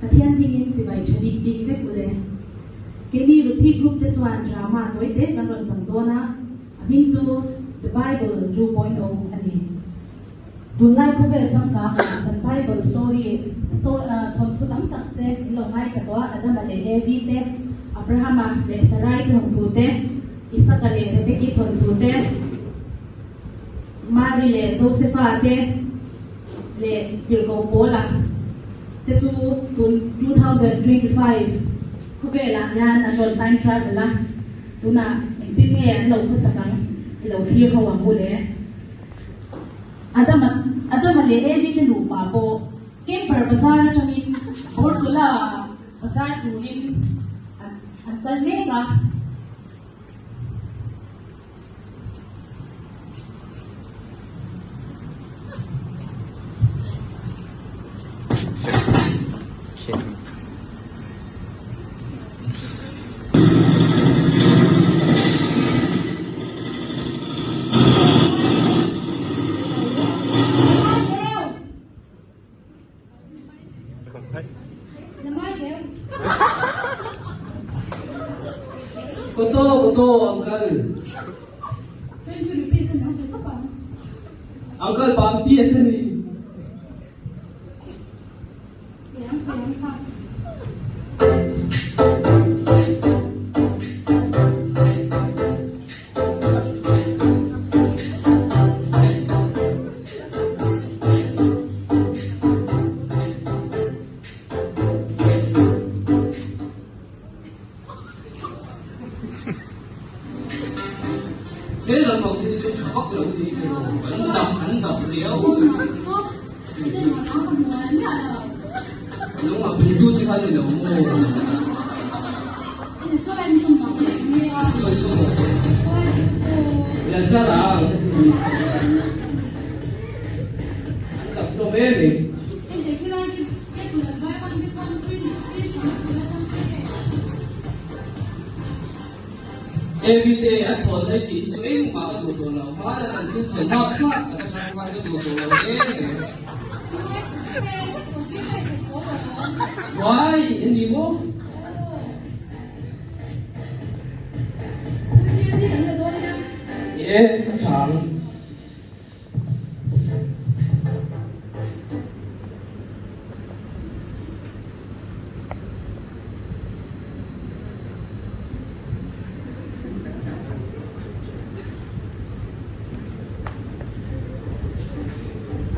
Pathian hmingin chibai tha bik bik vek ule. Keini Ruthi group te chuan drama tawi te kan rawn chang dawn a, a hming chu The Bible 2.0 a ni. Tunlai khawvel changkang ah kan Bible story thawnthu tam tak te in lo ngaithla tawh a, Adama leh Evi te, Abrahama leh Sarai thawnthu te, Isaka leh Rebeki thawnthu te, Mari leh Josepha te leh Tirhkoh Paula te chu tun 2025 khawvelah hian an rawn time travel a, tunah engtin nge an lo khawsak ang i lo thlir ho ang u le. Adama Adama leh Evi te nupa pawh Camper bazar atangin Bortola bazar turin an an kal mek a. Koto koto uncle. Uncle pam ti asani. He lam ang thil chu tha vak lo ni tiraw, an dap an dap riau. Nangmah pumtu che kha ni lo maw? Lazara an dap hlawm em em. Evite a chhawn mai tih hi chu engmah ka duh tawh lo, hmana kan thil thawn hma kha ka ta chang khan ka duh tawh lo em em. Why? Ani maw? E, ka chang.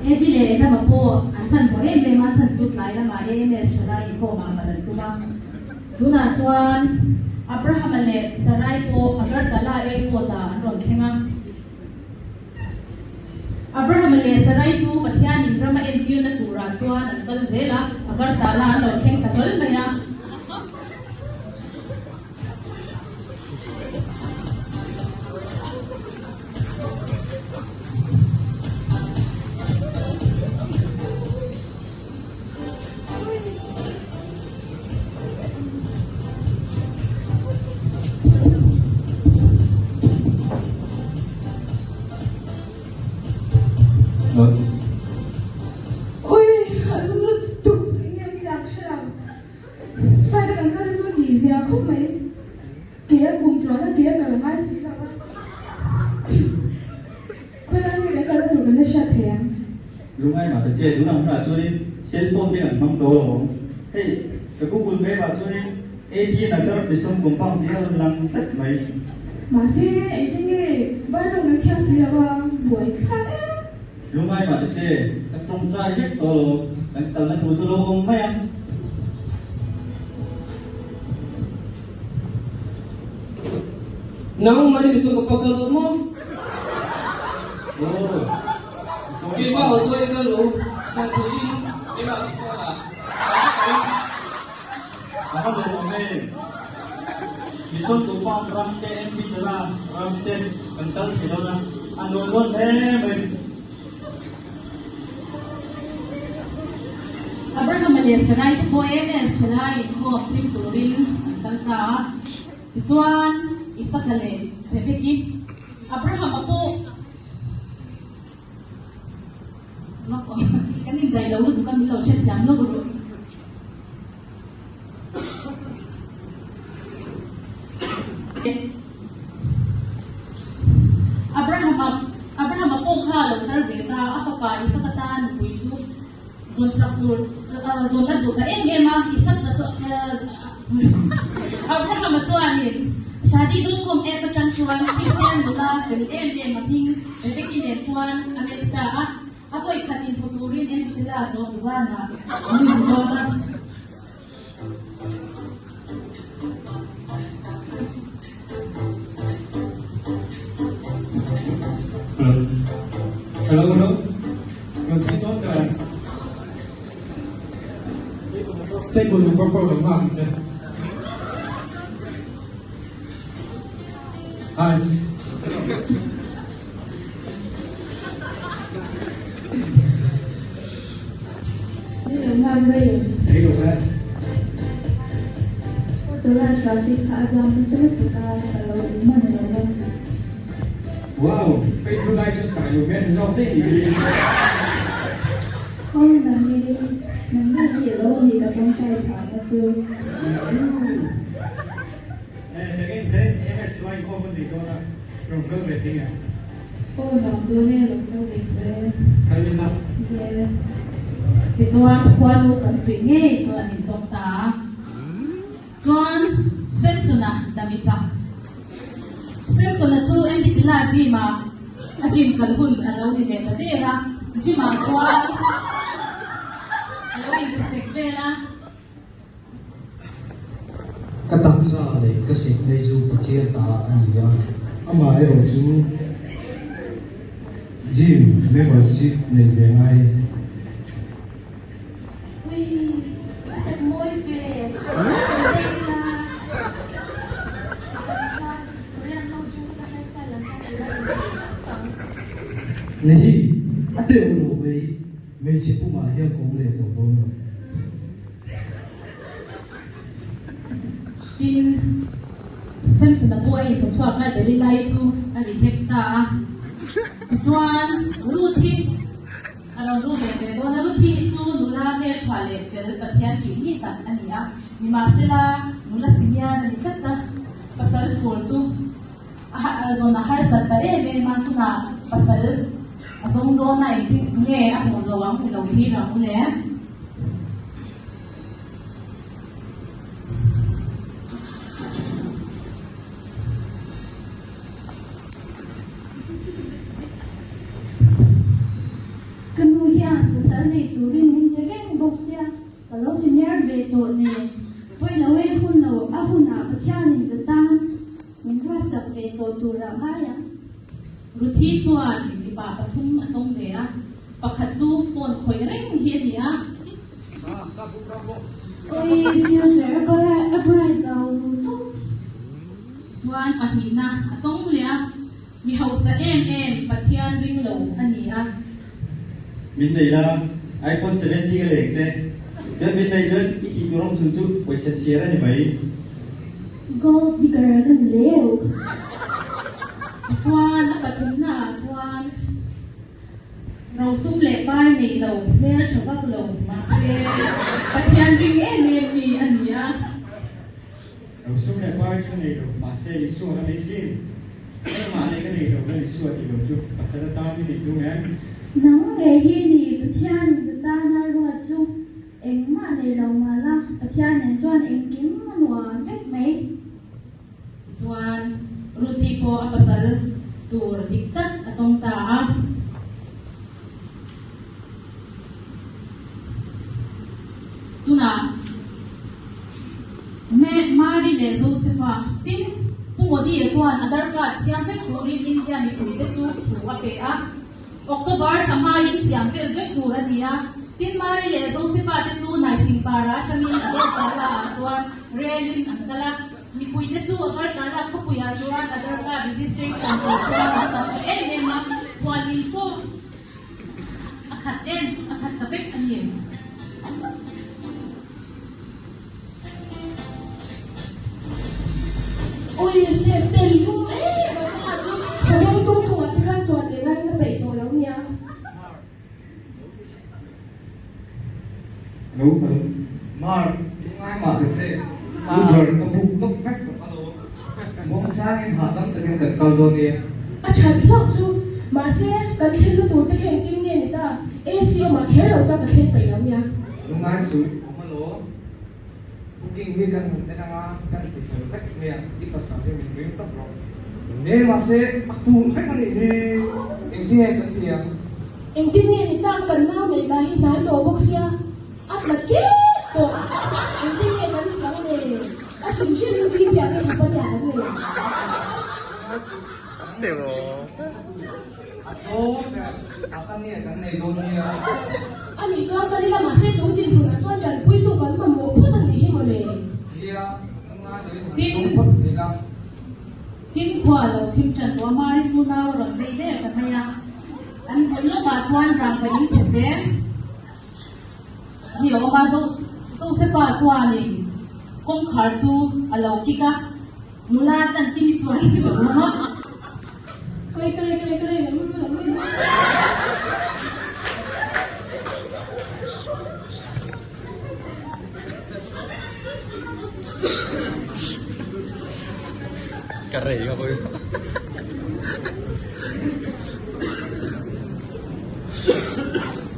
Evi leh Adama pawh an hmanhmawh em em a, chhan chu tlai lamah AMS thalai inkhawmah kal an tum a. Tunah chuan Abrahama leh Sarai pawh Agartala airport-ah an rawn thleng a. Abrahama leh Sarai chu Pathianin ram a entirna turah chuan an kal zel a, Agartala an lo thleng ta hlawl mai a. Ui, a lung lutuk eng nge mi lak hre lo. Flight a kan kal chu tih zia khawp mai. Ke a kum tluan a, ke a kal a ngai si lo a. Khawilai nge kan kalna tur kan la hriat thei ang. Lungai mah ta che, tunah hunah chuanin cell phone te kan hmang tawh alawm. Hei, ka Google Map ah chuanin AT Nagar Misum Compound tih a rawn lang tlat mai. Mahse, engtin nge vai tawng kan thiam si lo a, buai thlak e. Lungai mah ta che, ka tawngtai vek tawh alawm, kan kalna tur chu lo awm mai ang. Nang mani misum ka pakal lo maw? Oh, misum. Keimah auto in kal lo, Santuin keimah kisah ah. A va lawm awm e. Misum compound ram te MP tala ram te kan kal thei dawn a, a nuam dawn hle mai. Abrahama leh Sarai te pawh AMS thalai inkhawm chim turin an kal ta a. Tichuan, Isaka leh Rebeki, Abrahama pawh kan indaih lo lutuk a, min lo hrethiam lawk rawh. Abrahama lo tar ve ta, a fapa Isaka tan nupui chu zawnsak tur zawn a duh ta em em a, Isaka chu Abrahama chuanin Shaadi.com app atang chuan Kristian nula fel em em a hming Rebeki nen chuan a match ta a, a vawi khat inhmu turin Mtila chaw duhana an inhmu dawn a. Hello, hello. Rawn thleng dawn ta. Table number 4 lo nghak ang che. Hi. Wow, Facebook ai chuan kai lo hmel zawk daih ni hi. MS chuan inkhawm a nei dawn a, rawn kal ve thei nge? Aw nuam dawn e, lo kal ve tawh e. Kal ila. Yes. Tichuan khuanu samsuih ngei chu an intawk ta a. Chuan Samson-a dami chak. Samson-a chu Embitila gym-ah a gym kal hun a lo ni leh ta der a. Gym-ah chuan a lo intisek vel a. Ka taksa leh ka siknei chu Pathian ta a ni a, amaherawh chu gym membership nei ve ngai. Ui, i sak mawi ve, kan daih ila. I sak kha Korean ho chu ka hairstyle ang khan an la inchei tak ang. Nehi, a teuh lo mai. Hmeichhe pumah hian ka awm leh tawh dawn lo. Tin, Samson-a pawh a inhmuchhuak a, Delilah-i chu a reject ta a. Tichuan, Ruth hi a rawn ru leh ve dawn a. Ruth hi chu nula hmeltha leh fel, Pathian ṭih mi tak a ni a. Nimahsela, nula senior a ni tlat a, pasal tur chu A zawn a harsat ta em em a, tunah pasal a zawng dawn a, engtin nge a hmuh zo ang ti lo thlir ang u le. Ka nu hian pasal nei turin min ti reng bawk sia, Ka lo senior ve tawh nen, pawi lo e hun lo a hunah Pathianin ka tan min ruatsak ve tawh turah ngai ang. Ruthi chuan mipa pathum a tawng ve a, pakhat chu phone khawih reng hi a ni a. Oi future a bright lo lutuk. Chuan pahnihna a tawng leh a, mi hausa em em Pathian ring lo a ni a. Min nei la, iPhone 70 ka leng che. Chuan min nei chuan i tih tur awm chhun chu pawisa chhiar a ni mai. Gold digger ka ni leu. Tichuan a pathumna ah chuan rosum leh pai nei lo, hmel tha vak lo, mahse Pathian ring em em mi a ni a. Rosum leh pai chu nei lo, mahse Isua ka nei sin. Engmah nei ka nei lo, Lal Isua tih lo chu pasal atan i nei tung em? Nang ngei hi ni Pathianin ka tana ruat chu engmah nei lo mah la, Pathian nen chuan engkim a nuam vek mai. Tichuan, Ruthi pawh a pasal tur dik tak a tawng ta a. Tunah Mary leh Joseph-a tin Pu Modi-a chuan Aadhaar card siam vek turin India mipuite chu thu a pe a. October thla hmain siam vel vek tur a ni a. Tin Mary leh Joseph-a te chu Naisingpara atangin Agartala-ah chuan rel-in an kal a. Mipuite chu Agartala khawpuiah chuan Aadhaar card registration tur chuan an tam ta em em a, huanin pawh A khat em? A khat ta vek a ni. Ui, sep tel rum em a kha chu savawm tum chungah te khan chuan leh ngaiin ka peih tawh lo nia. Hello, hello. Mark, tungai mah ta che. Uber ka book lawk vek tawh alawm. Muangchangin hahdam takin kan kal dawn nia. A that hlauh chu. Mahse, kan thlen na tur te kha engtin nge ni ta? AC awmah kher lo chuan ka thleng peih lo nia. Lungngai suh, awm alaw. Booking hi kan han en anga kan ti fel vek mai a, i pasal hi min ring tawp rawh. E mahse, a fun vek a nih hi, engtin nge kan ti ang? Engtin nge ni ta? Kan nau neih lah hi hnai tawh bawk sia, a tla tep tawh. Engtin nge kan ti ang le? A hrim hrim in chi piah te hap a nia kan nei. Lungngai suh, A tlawm ber a ka nge kan nei dawn nia. A nih chuan kan ila mahse tun dinhmunah chuan tanpuitu kan mamawh phawt a nih hi mawle. Nia, ka ngai lo in han zawng phawt mai la. Tin khua lo thim tan tawh a Mari chu nau a rawn vei der ta mai a. An bul lawkah chuan rangva in chhe te hi a awm a, Josepa chuanin kawngkhar chu a lo kik a. Nula tlan kim chuan ti ka rum a. Kawih ka rei ka rei ka rei lam lam lam. Ka rei ka pawh.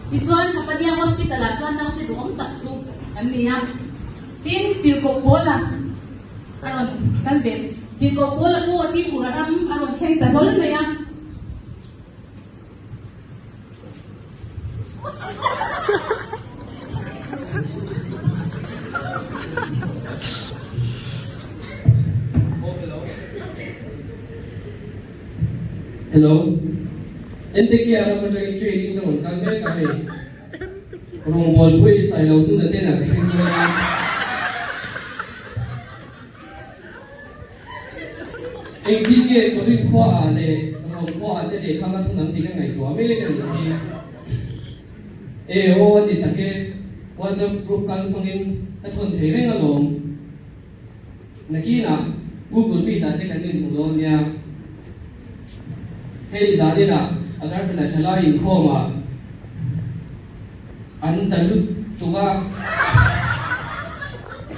Tichuan Hapania Hospital ah chuan naute duhawm tak chu an nei a. Tin, tirhkoh pawl a. A rawn kal ve. Tirhkoh pawl a pawh Tripura ram a rawn thleng ta hlawl mai a. Hello. Entekia ram atangin training ka rawn kal mek a hei. Rawngbawlpui i sailo hnuna ten a ka thleng dawn a. Engtin nge Korin khua ah leh Rom khua ah te lehkha nga thun ang tih ka ngaihtuah mek a nih hi. E aw a ti tak e, WhatsApp group kal hmangin ka thawn thei reng alawm. Nakinah Google Meet ah te kan inhmu dawn nia. Hei zaninah Agartala thalai inkhawmah an ta lutuk a,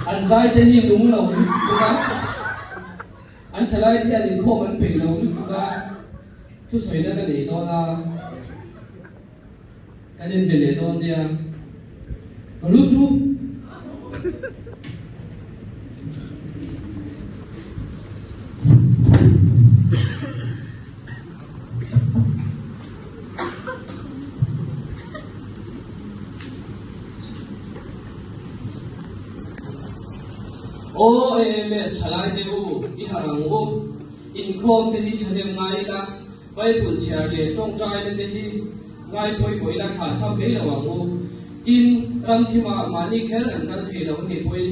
an zai te hi nung lo lutuk a, an thalai te hian inkhawm an peih lo lutuk a, thusawina ka nei dawn a, kan inbe leh dawn nia. Ka lut chu. Aw AMS thalai te u, i harh ang u. Inkhawm te hi thahnem ngai ila, Bible chhiar leh tawngtaina te hi ngai pawimawh ila thlah thlam mai lo ang u. Tin, ramthimah mahni kher an kal thei lo a nih pawhin.